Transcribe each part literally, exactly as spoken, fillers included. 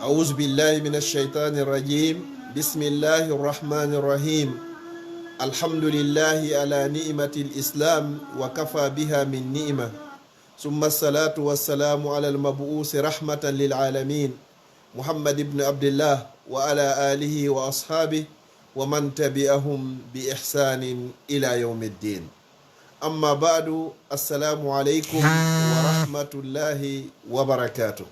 أعوذ بالله من الشيطان الرجيم. بسم الله الرحمن الرحيم. الحمد لله على نعمة الإسلام وكفى بها من نعمة. ثم الصلاة والسلام على المبعوث رحمة للعالمين محمد بن عبد الله وعلى آله وأصحابه ومن تبعهم بإحسان إلى يوم الدين. أما بعد، السلام عليكم ورحمة الله وبركاته.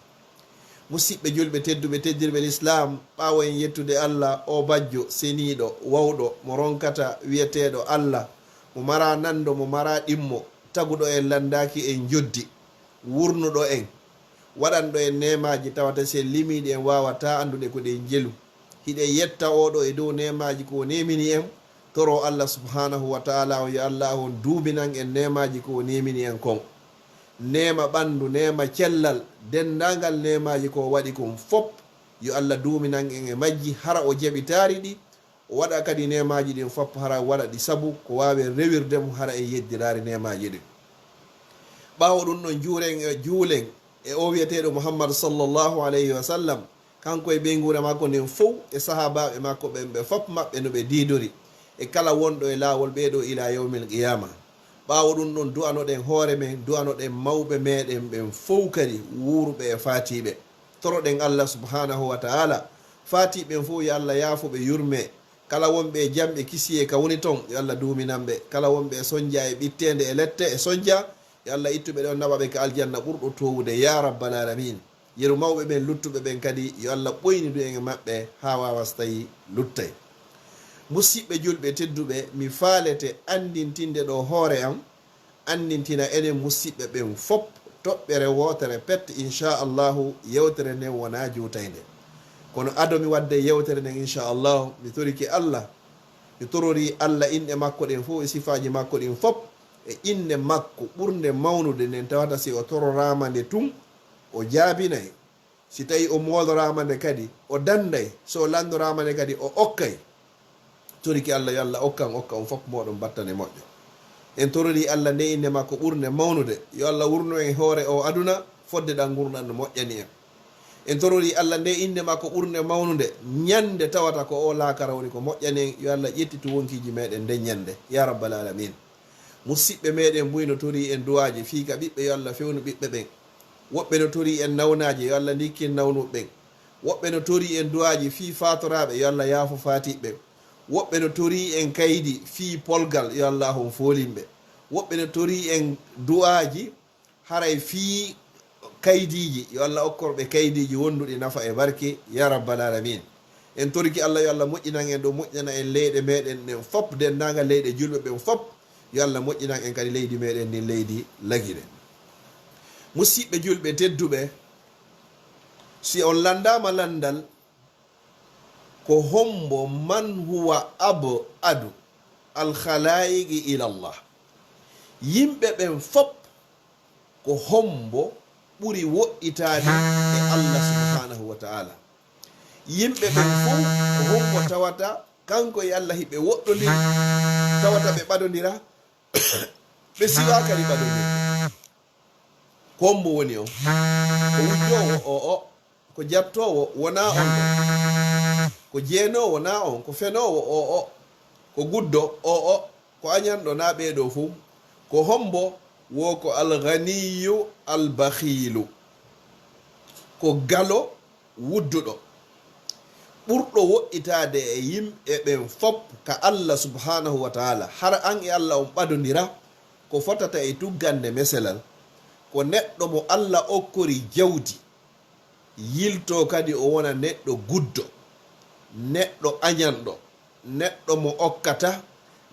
Musiɓɓe julɓe tedduɓe, teddirɓe Lislaam, ɓaawo en yettude Allah, o bajjo seniiɗo, wawɗo, mo ronkata, wiyeteeɗo Allah, mo mara nanndo, mo mara ɗimmo, taguɗo en, lanndaaki en njoddi, wurnuɗo en, waɗanɗo en neemaaji tawata si en limiiɗi en waawataa anndude ko ɗen njelu. Hiɗen yetta oɗo e dow neemaaji ko o neemini en, toro Allah subhaanahu wa ta'ala on, yo Allah on duuminan en neemaaji ko o neemini en kon. Neema ɓanndu, neema cellal, denndaangal neemaaji ko o waɗi kon fop, yo Allah duuminan en e majji, hara o jaɓitaali ɗi, o waɗa kadi neemaaji ɗin fop, hara o waɗa ɗi sabu ko waawen rewirde mo, hara en yeddiraali neemaaji ɗin. Ɓaawo ɗun ɗon, juuren e juulen e o wiyeteeɗo Muhammad sallallahu alayhi wa sallam, kanko e ɓeynguure makko nden fow, e sahaabaaɓe makko ɓen ɓe fop maɓɓe no ɓe diidori, e kala wonɗo e laawol ɓee ɗoo ilaa yawmil qiyaama. Ɓaawo ɗun ɗon, du'anoɗen hoore men, du'anoɗen mawɓe meɗen ɓen fow kadi, wuuruɓe e faatiiɓe. Toroɗen Allah subhaanahu wa ta'ala, faatiiɓe ɓen fow, yo Allah yaafo ɓe, yurme. Kala wonɓe e jam e kisiyee ka woni ton, yo Allah duuminan ɓe. Kala wonɓe e sonja e ɓitteende e lette e sonja, yo Allah ittu ɓe ɗon, naɓa ɓe ka aljanna ɓurɗo toowude, yaa rabbal aalamiin. Yeru mawɓe ɓen luttuɓe ɓen kadi, yo Allah ɓoynidu en e maɓɓe haa waawa so tawi luttay. Musiɓɓe julɓe tedduɓe, mi faalete anndintinde ɗoo hoore am, anndintina enen musiɓɓe ɓen fop toɓɓere wootere pet, inchallahu, yewtere nden wonaa juutaynde. Kono ado mi waɗde yewtere nden, inchallahu, mi torike Allah, mi torori Allah inɗe makko ɗen fof e sifaaji makko ɗin fop, e innde makko ɓurnde mawnude nden, tawata si o tororaama nde tun, o jaabinay. Si tawi o mooloraama nde kadi, o danday. So o lanndoraama nde kadi, o okkay. Toriki Allah, yo Allah okkan, okka on fof mooɗon battane moƴƴo. En torori Allah nde innde makko ɓurnde mawnude, yo Allah wurnu en hoore o aduna fodde ɗan ngurndan no moƴƴani en. En torori Allah nde innde makko ɓurnde mawnude, ñande tawata ko o laakara woni ko moƴƴani en, yo Allah ƴettitu wonkiiji meɗen nden ñande, ya rabbal alamin. Musiɓɓe meɗen buy no torii en duwaaji fii ka ɓiɓɓe, yo Allah fewnu ɓiɓɓe ɓen. Woɓɓe no torii en nawnaaje, yo Allah ndikkin nawnuɓe ɓen. Woɓɓe no torii en duwaaji fii faatoraaɓe, yo Allah yaafo faatiiɓe ɓen. Woɓɓe no torii en kaydi fii polgal, yo Allah hon foolinɓe. Woɓɓe no torii en du'aaji haray fii kaydiiji, yo Allah okkor ɓe kaydiiji wonduɗi nafa e barke, ya rabbal alamin. En toriki Allah, yo Allah moƴƴinan en ɗo, moƴƴana en leyɗe meɗen ɗen fop, denndaangal leyɗe julɓe ɓen fop. Yo Allah moƴƴinan en kadi leydi meɗen ndin, leydi Lagine. Musiɓɓe julɓe tedduɓe, si on lanndaama lanndal, ko hombo, man huwa ab'adu al khalaiqi ila Allah? Yimɓe ɓen fop, ko hombo ɓuri woɗɗitaade e Allah subhanahu wa ta'ala? Yimɓe ɓen fow, ko hombo tawata kanko e Allah hiɓe woɗɗondiri, tawata ɓe ɓadondira, ɓe siwaa kadi ɓadondirde? Ko hombo woni on? Ko wujjoowo? O o. Ko jattoowo? Wonaa on ɗon. Ko jeenoowo? Naa on. Ko fenoowo? O o. Ko guddo? O o. Ko añanɗo? Naa ɓee ɗoo fow. Ko hombo? Wo ko alganiyu albakhilu. Ko galo wudduɗo. Ɓurɗo woɗɗitaade e yimɓe ɓen fop ka Allah subhanahu wa ta'ala, hara an e Allah on ɓadondira, ko fotata e tuggande meselal, ko neɗɗo mo Allah okkori jawdi, yiltoo kadi o wona neɗɗo guddo, neɗɗo añanɗo, neɗɗo mo okkata,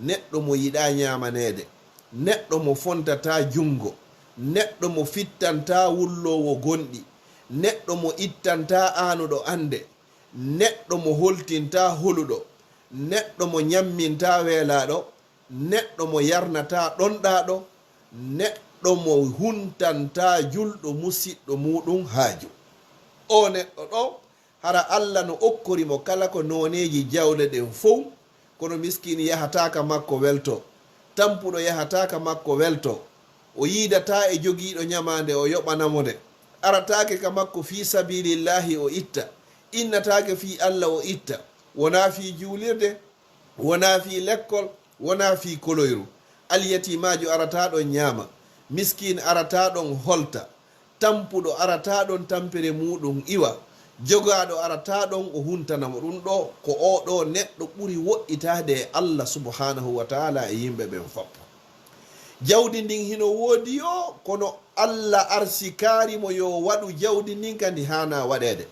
neɗɗo mo yiɗaa ñaamaneede, neɗɗo mo fontataa junngo, neɗɗo mo fittantaa wulloowo gonɗi, neɗɗo mo ittantaa aanuɗo annde, neɗɗo mo holtintaa holuɗo, neɗɗo mo ñammintaa weelaaɗo, neɗɗo mo yarnataa ɗonɗaaɗo, neɗɗo mo huntantaa julɗo musiɗɗo muuɗum haaju. Oo neɗɗo ɗoo, hara Allah no okkori mo kala ko nooneeji jawle ɗen fow, kono miskiin yahataa ka makko weltoo, tampuɗo yahataa ka makko weltoo, o yiidataa e jogiiɗo ñamaande o yoɓana mo nde, arataake ka makko fii sabiilillaahi o itta, innataake fii Alla o itta, wonaa fii juulirde, wonaa fii lekkol, wonaa fii koloyru. Alyatimaajo arataa ɗon nyaama, miskiin arataa ɗon holta, tampuɗo arataa ɗon tampere muuɗum iwa, jogaaɗo arataa ɗon o huntana mo. Ɗum ɗoo ko oo ɗoo neɗɗo ɓuri woɗɗitaade e Alla subhaanahu wa ta'aala e yimɓe ɓen fop. Jawdi ndin hino woodi yo, kono Alla arsikaari mo yo waɗu jawdi ndin ka ndi haanaa waɗeede.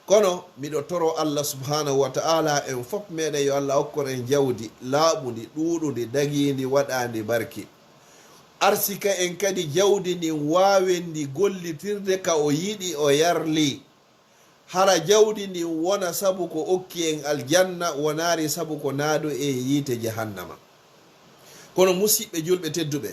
Kono miɗo toro Alla subhaanahu wa ta'aala en fop meɗen yo Alla okkor en jawdi laaɓundi, ɗuuɗundi, dagiindi, waɗaandi barki. Arsika en kadi jawdi ndin waawendi gollitirde ka o yiɗi o yarli. Hara jawdi ndin wona sabu ko okki en aljanna, wonaari sabu ko naadu e yiite jahannama. Kono musiɓɓe julɓe tedduɓe,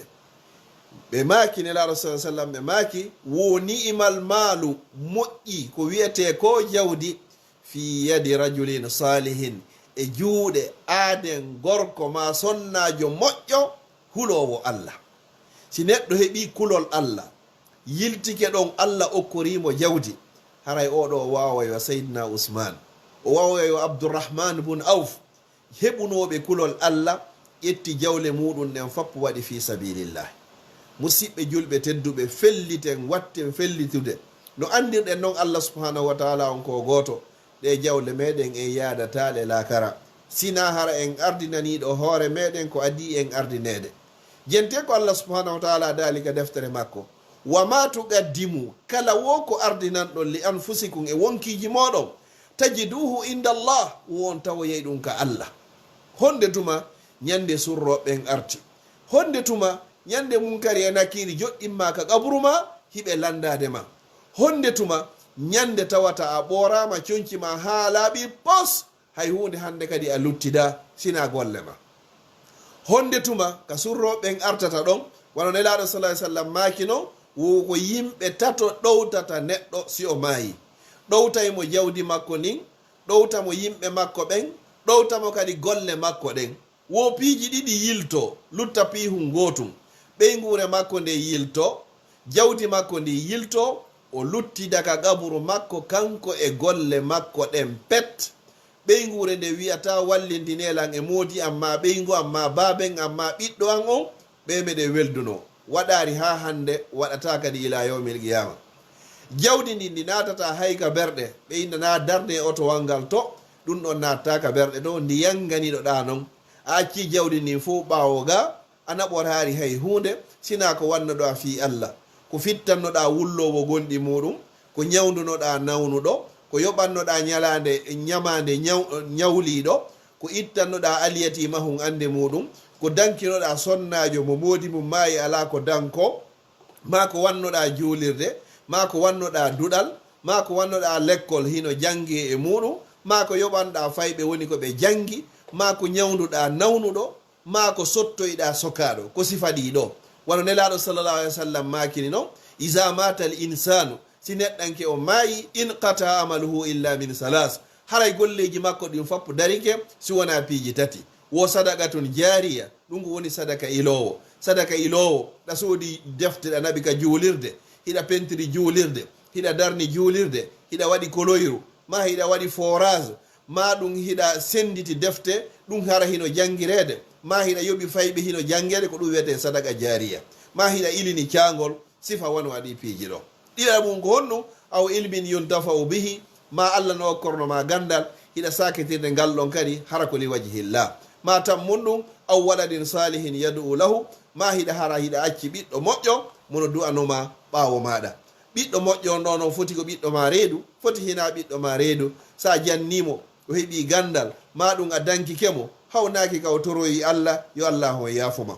ɓe maaki Nelaaɗo sallallahu alaihi wasallam, ɓe maaki, wo ni'imal maalu, moƴƴi ko wi'etee ko jawdi, fi yadi rajulin salihin, e juuɗe aaden gorko maa sonnaajo moƴƴo, huloowo Alla. Si neɗɗo heɓii kulol Alla, yiltike ɗon Alla okkorii mo jawdi, haray oo ɗoo o waaway wa Sayyidina Usmaan, o waaway wa Abdurrahman bun Auf, heɓunooɓe kulol Alla, ƴetti jawle muuɗum ɗen fop waɗi fii sabiilillaahi. Musiɓɓe julɓe tedduɓe, felliten, watten fellitude. No anndirɗen non Alla subhaanahu wa ta'aala on ko gooto, ɗee jawle meɗen en yaadataa ɗe laakara, sinaa hara en ardinanii ɗo hoore meɗen ko adii en ardineede. Jentee ko Alla subhaanahu wa ta'aala daali ka deftere makko, "Wa ma tuqaddimu," kala wo ko ardinanɗon, "li anfusikum," e wonkiiji mooɗon, "tajiduhu inda Allah," wo on tawoyay ɗum ka Alla. Honde tuma ñande surrooɓe ɓen arti? Honde tuma ñande Munkari e Nakiiri joɗɗimma ka qaburu ma, hiɓe landaade ma? Honde tuma ñande tawata a ɓooraama, conci ma haa laaɓi pos, hay huunde hande kadi a luttida, sinaa golle ma? Honde tuma ka surrooɓe ɓen artata ɗon, wano Nelaaɗo sallallahu alaihi wasallam maaki non, wo ko yimɓe tato ɗowtata neɗɗo si o maayi. Ɗowtay mo jawdi makko ndin, ɗowta mo yimɓe makko ɓen, ɗowta mo kadi golle makko ɗen. Wo piiji ɗiɗi yilto, lutta piihun gootun. Ɓeynguure makko nde yilto, jawdi makko ndi yilto, o luttida ka qaburu makko kanko e golle makko ɗen pet. Ɓeynguure nde wi'ata, "Wallindinee lan e moodi am, maa ɓeyngu am, maa baaben am, maa ɓiɗɗo am on," ɓe meɗen weldunoo. Waɗaari haa hande, waɗataa kadi ilaa yawmil qiyaama. Jawdi ndi, ndi naatataa hay ka berɗe, ɓe innanaa darnee otowal ngal to, ɗum ɗon naatataa ka berɗe to, ndi yanganiɗo ɗaa non. A accii jawdi ndin fow ɓaawo ga, a naɓoraari hay huunde, sinaa ko wannoɗaa fii Alla, ko fittannoɗaa wulloowo gonɗi muuɗum, ko ñawndunoɗaa nawnuɗo, ko yoɓannoɗaa ñalaande, ñamaande ñaw-, ñawliiɗo, ko ittannoɗaa alyatimahun annde muuɗum, ko dankinoɗaa sonnaajo mo moodi mum maayi alaa ko danko, maa ko wannoɗaa juulirde, maa ko wannoɗaa duɗal, maa ko wannoɗaa lekkol hino janngee e muuɗum, maa ko yoɓanɗaa fayɓe woni ko ɓe janngi, maa ko ñawnduɗaa nawnuɗo, maa ko sottoyɗaa sokaaɗo, ko sifa ɗii ɗoo. Wano Nelaaɗo sallallahu alaihi wasallam maakini non, "Iza matal insanu," si neɗɗanke o maayi, "inqata amaluhu illa min salas," haray golleeji makko ɗin fop darike si wonaa piiji tati. Wo sadaqatun jaariya, ɗum ko woni sadaka iloowo. Sadaka iloowo, ɗa soodi defte ɗa naɓi ka juulirde, hiɗa pentiri juulirde, hiɗa darni juulirde, hiɗa waɗi koloyru, maa hiɗa waɗi forage, maa ɗum hiɗa sennditi defte, ɗum hara hino janngireede, maa hiɗa yoɓi fayɓe hino janngeede, ko ɗum wiyetee sadaka jaariya. Maa hiɗa ilini caangol, sifa wano waɗi piiji ɗo. Ɗiɗaɓum ko honɗum? Aw ilmin yuntafa'u bihi, maa Alla no okkorno ma ganndal, hiɗa saakitirde ngal ɗon kadi, hara ko li wajhillah. Maa tammun ɗum, aw waladin salihin yad'u lahu, maa hiɗa hara hiɗa acci ɓiɗɗo moƴƴo, mono du'ano ma ɓaawo maaɗa. Ɓiɗɗo moƴƴo on ɗon, on foti ko ɓiɗɗo ma reedu, foti hinaa ɓiɗɗo ma reedu. Sa jannii mo, o heɓii ganndal, maa ɗum a dankike mo, hawnaaki ka o toroyi Alla, yo Alla on yaafo ma.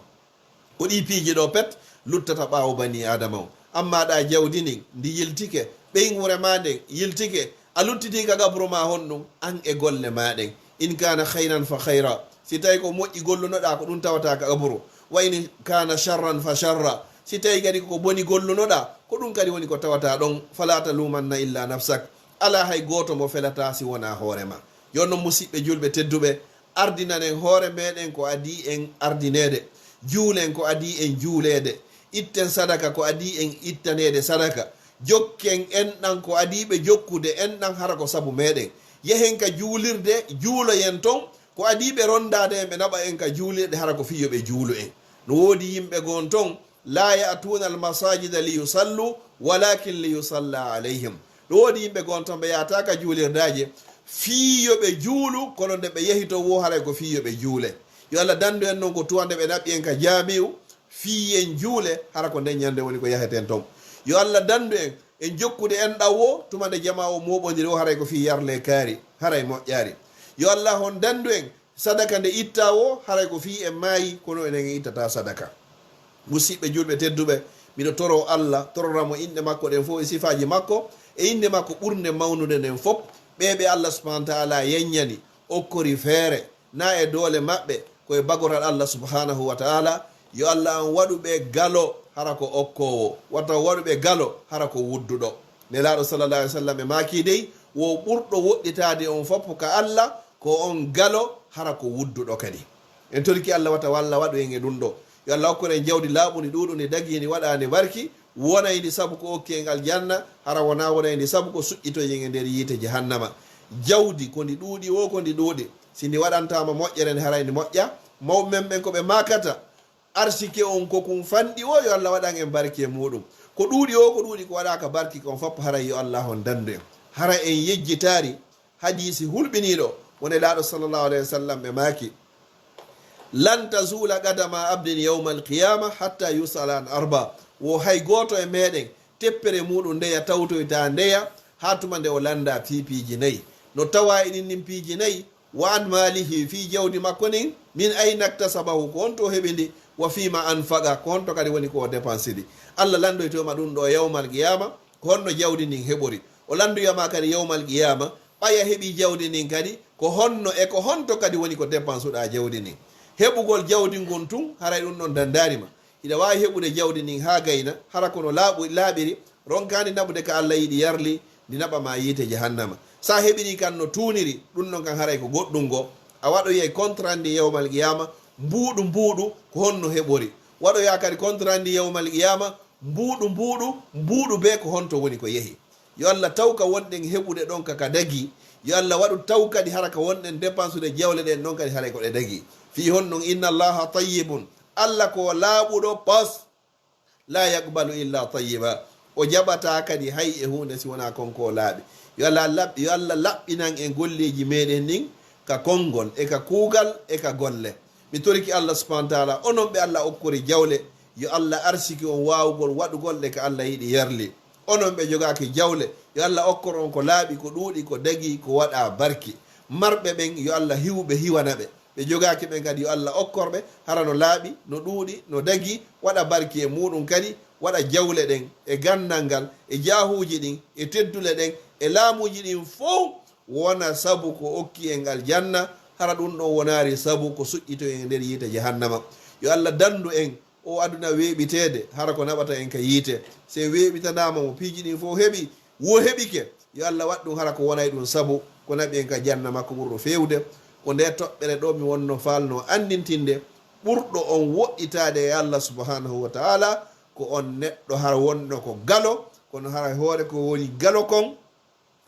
Ko ɗii piiji ɗoo pet luttata ɓaawo banii Aadama on. Ammaa ɗaa jawdi ndin, ndi yiltike, ɓeynguure maa nden yiltike, a luttitii ka qabru maa honɗum? An e golle maa ɗen. In kaana khayran fa khayra. Si tawii ko moƴƴi gollunoɗaa, ko ɗum tawataa ka qabru. Wa in kaana sharran fa sharra. Si tawii kadi ko boni gollunoɗaa, ko ɗum kadi woni ko tawataa ɗon. Fala talumanna illa nafsak. Alaa hay gooto mo felataa si wonaa hoore maa. Yo non musiɓɓe julɓe tedduɓe, ardinanen hoore meɗen ko adii en ardineede. Juulen ko adii en juuleede. Itten sadaka ko adii en ittaneede sadaka. Jokken enɗan ko adiiɓe jokkude enɗan hara ko sabu meɗen. Yahen ka juulirde, juuloyen ton. Ko adiiɓe rondaade en, ɓe naɓa en ka juulirde hara ko fii yo ɓe juulu en. No woodi yimɓe goo ton, "La ya'tuuna al-masaajida li yusallu, walaakin li yusalla alayhim." No woodi yimɓe goo ton, ɓe yahataa ka juulirdaaje fii yo ɓe juulu, kono nde ɓe yahi ton woo, haray ko fii yo ɓe juule. Yo Allah danndu en non ko tuma nde ɓe naɓi en ka jaami'u, fii en juule, hara ko nden ñande woni ko yaheten ton. Yo Allah danndu en, en jokkude enɗan woo, tuma nde jamaa o mooɓondiri woo, haray ko fii yarle kaari, haray moƴƴaari. Yo Allah on danndu en, sadaka nde ittaa woo, haray ko fii en maayi, kono enen en ittataa sadaka. Musiɓɓe juulɓe tedduɓe, miɗo toroo Allah, torora mo inɗe makko ɗen fow e sifaaji makko, e inɗe makko ɓurnde mawnude nden fow, ɓee ɓe Allah subhaanahu wa ta'aalaa yeññani, okkori feere, naa e doole maɓɓe, ko e bagoral Allah subhaanahu wa ta'aalaa. Yo Allah on waɗu ɓe galo hara ko okkoowo, wata o waɗu ɓe galo hara ko wudduɗo. Nelaaɗo sallallaahu alayhi wa sallam e maaki dey, wo ɓurɗo woɗɗitaade on fow ka Allah, ko on galo hara ko wudduɗo kadi. En torike Allah wata walla waɗu en e ɗum ɗoo. Yo Allah okkor en jawdi laaɓundi, ɗuuɗundi, dagiindi, waɗaandi barki, wonayndi sabu ko okki en aljanna, hara wonaa wonayndi sabu ko suƴƴitoyi en e nder yiite jahannama. Jawdi ko ndi ɗuuɗi woo ko ndi ɗuuɗi. Si ndi waɗantaama moƴƴere, nde haray ndi moƴƴa. Mawɓe men ɓen ko ɓe maakata, arsike on ko kun fanɗi woo, yo Allah waɗan en barki e muuɗum. Ko ɗuuɗi woo ko ɗuuɗi, ko waɗaaka barki kon fow, haray yo Allah on danndu en. Hara en yejjitaali hadiisi hulɓiniiɗo mo Nelaaɗo sallallaahu alayhi wa sallam ɓe maaki, "Lan tazuula qadama abdin yawmal qiyaama hatta yus'ala an arba." Wo hay gooto e meɗen, teppere muuɗum ndeya tawtoytaa ndeya, haa tuma nde o lanndaa fii piiji nayi. No tawaa e ɗin ɗin piiji nayi, "Wa an maalihi", fii jawdi makko ndin, "min ayna iktasabahu", ko honto o heɓi ndi, "wa fiima anfaqa", ko honto kadi woni ko o depansiri. Allah lanndoyto ma ɗum ɗoo yawmal qiyaama, ko honno jawdi ndin heɓori. O lanndoya ma kadi yawmal qiyaama, ɓay a heɓii jawdi ndin kadi, ko honno e ko honto kadi woni ko depansuɗaa jawdi ndin. Heɓugol jawdi ngun tun, haray ɗum ɗon danndaani ma. Hiɗa waawi heɓude jawdi ndin haa gayna, hara kono laaɓu-, laaɓiri, ronkaandi naɓude ka Allah yiɗi yarli, ndi naɓa ma yiite jahannama. Sa heɓiri kan no tuuniri, ɗum ɗon kan haray ko goɗɗum ngo. A waɗoyay contrat ndi yawmal qiyaama, mbuuɗu mbuuɗu ko honno heɓori. Waɗoya kadi contrat ndi yawmal qiyaama, mbuuɗu mbuuɗu, mbuuɗu bee ko honto woni ko yehi. Yo Allah taw ka wonɗen heɓude ɗon ka, ka dagii. Yo Allah waɗu taw kadi hara ka wonɗen depansude jawle ɗen ɗon kadi haray ko ɗe dagii. Fii honno? Inna Allaha tayyibun. Allah ko laaɓuɗo pos. La yaqbalu illa tayyiba. O jaɓataa kadi hay e huunde si wonaa kon ko laaɓi. Yo Allah laɓ-, yo Allah laɓɓinan en golleeji meɗen ɗin ka konngol e ka kuugal e ka golle. Mi torike Allah subhanahu wa ta'ala, onon ɓe Allah okkori jawle, yo Allah arsiki on waawugol waɗugol ɗe ka Allah yiɗi yarli. Onon ɓe jogaaki jawle, yo Allah okkor on ko laaɓi, ko ɗuuɗi, ko dagii, ko waɗaa barki. Marɓe ɓen, yo Allah hiwu ɓe, hiwana ɓe. Ɓe jogaaki ɓen kadi, yo Allah okkor ɓe, hara no laaɓi, no ɗuuɗi, no dagii, waɗa barki e muuɗum kadi, waɗa jawle ɗen, e ganndal ngal, e jaahuuji ɗin, e teddule ɗen, e laamuuji ɗin fow, wona sabu ko okki en aljanna, hara ɗum ɗon wonaali sabu ko suƴƴito en e nder yiite jahannama. Yo Allah danndu en oo aduna weeɓiteede, hara ko naɓata en ka yiite. Si en weeɓitanaama mo piiji ɗin fow heɓi, wo heɓike, yo Allah waɗ ɗum hara ko wonay ɗum sabu ko naɓi en ka janna makko ɓurɗo feewde. Ko nde toɓɓere ɗo mi wonno faalno anndintinde, ɓurɗo on woɗɗitaade e Allah subhanahu wa ta'ala, ko on neɗɗo hara wonɗo ko galo, kono hara hoore ko woni galo kon,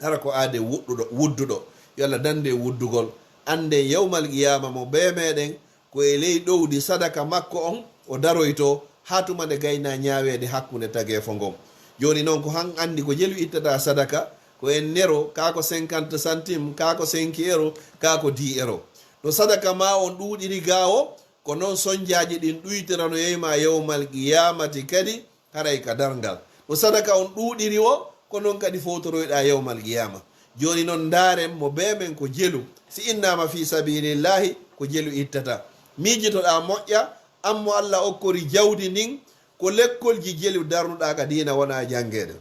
hara ko aade wuɗɗuɗo, wudduɗo. Yo Allah danndu e wuddugol. Annden yawmal qiyaama mo bee meɗen ko e ley ɗowdi sadaka makko on o daroytoo, haa tuma nde gaynaa ñaaweede hakkunde tageefo ngon. Jooni non ko han anndi ko jelu ittata sadaka, ko en nero, kaa ko cinquante centimes, kaa ko cinq euros, kaa ko dix euros. No sadaka maa on ɗuuɗiri gaa o, ko non sonjaaji ɗin ɗuytiranoyay ma yawmal qiyaamati kadi, haray ka darngal. No sadaka on ɗuuɗiri o, ko non kadi fowtoroyɗaa yawmal qiyaama. Jooni non ndaaren mo bee men ko jelu. Si innaama fii sabiilillaahi, ko jelu ittata. Miijitoɗaa moƴƴa, an mo Allah okkori jawdi ndin, ko lekkolji jelu darnuɗaa ka diina wonaa janngeede.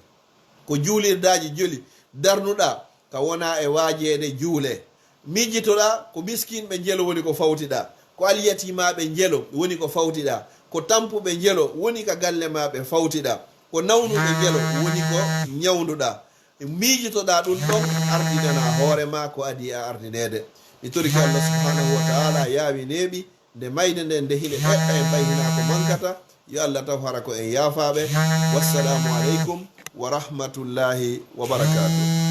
Ko juulirdaaji jelu darnuɗaa ka wonaa e waajeede juule. Miijitoɗaa ko miskinɓe njelo woni ko fawtiɗaa, ko alyatimaaɓe njelo woni ko fawtiɗaa, ko tampuɓe njelo woni ka galle maa ɓe fawtiɗaa, ko nawnuɓe njelo woni ko ñawnduɗaa. Miijitoɗaa ɗum ɗon, ardinanaa hoore maa ko adii a ardineede. Mi torike Allah subhanahu wa ta'ala yaawi neeɓi nde mayde nden nde hinde ɓeɗɗa en ɓay hinaa ko mankata. Yo Allah taw hara ko en yaafaaɓe. Wassalaamu aleykum wa rahmatullahi wa barakatuh.